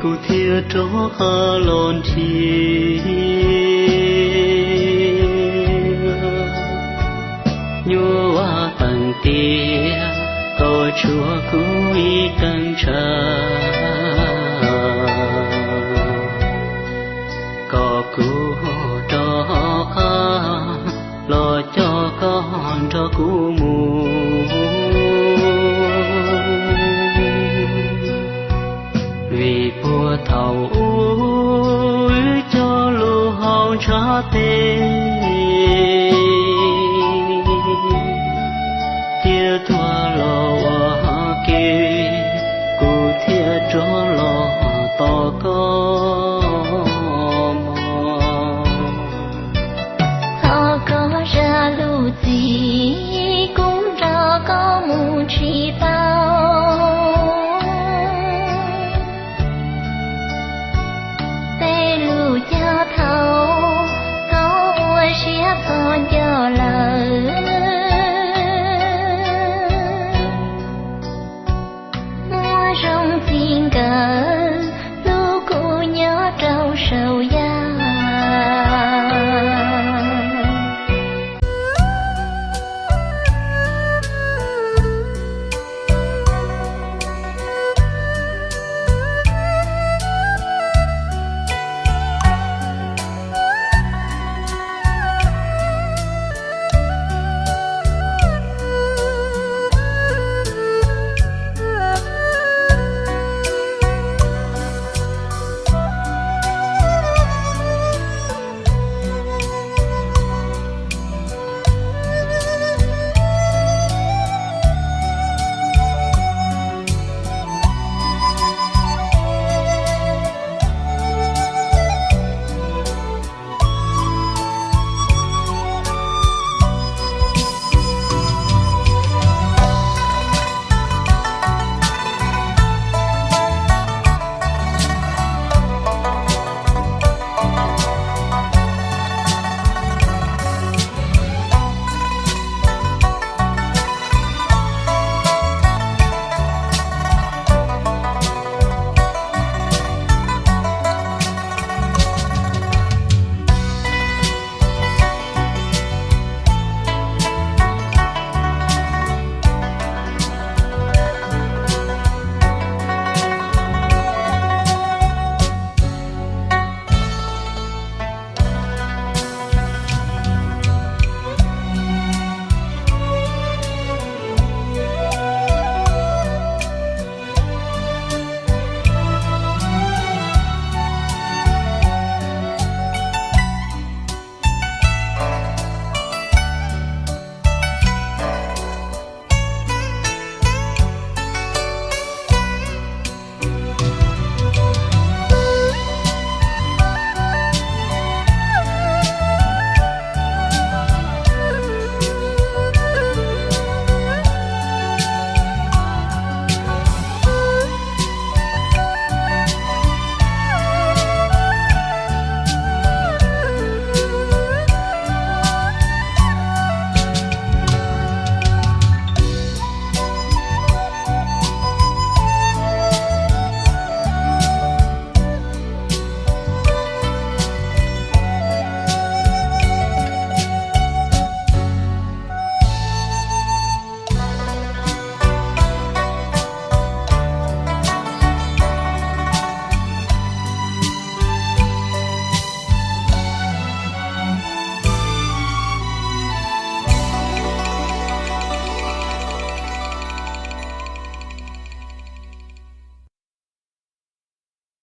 kuv thiaj rov qab los nrhiav. Nyuaj vaj teeg tiag, tau tshuav kuv ib teev tshav, kom kuv rov qab los coj koj nrog kuv mus. Vim puag thaum ub wb cog lus hauv ntshav tes, thiaj tuag los ua ke, kuv thiaj rov los tos koj mog. Thov koj zam lub txim, kuv nrog koj mus tsis tau. Tej lus cog thaum koj ua siab txog ncauj lawm, muaj zoo txij nkawm hlub kuv nyob rau saum yaj.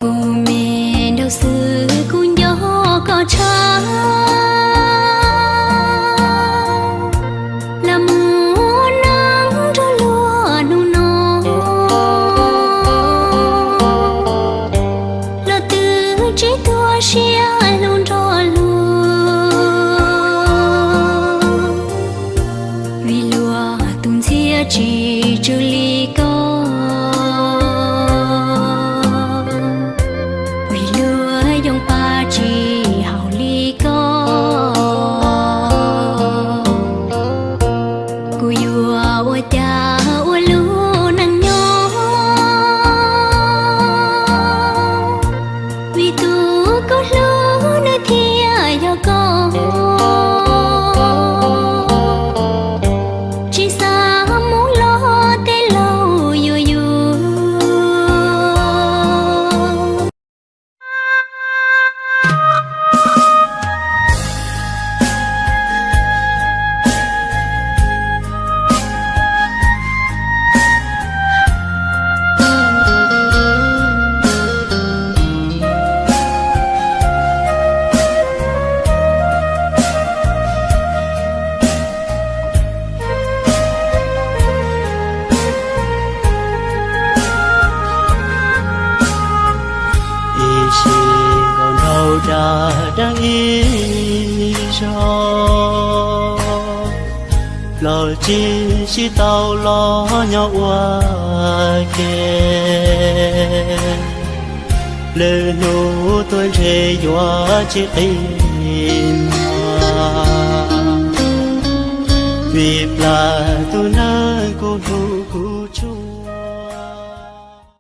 Kuv me nraug xwb kuv nco koj tshaj, los mus neej nrog luag hnub no, los twb tsis tuag siab hlub nrog luag. Vim luag tus ntxhiab tsis tsw li koj, vim luag yoo pab tsis haum li koj. Yam dab ib zaug los tsis sib tau los nyob ua ke, lwm hnub tuaj ntshe yuav tsis qi muag, vim plam tus neeg kuv hlub kuv tshua.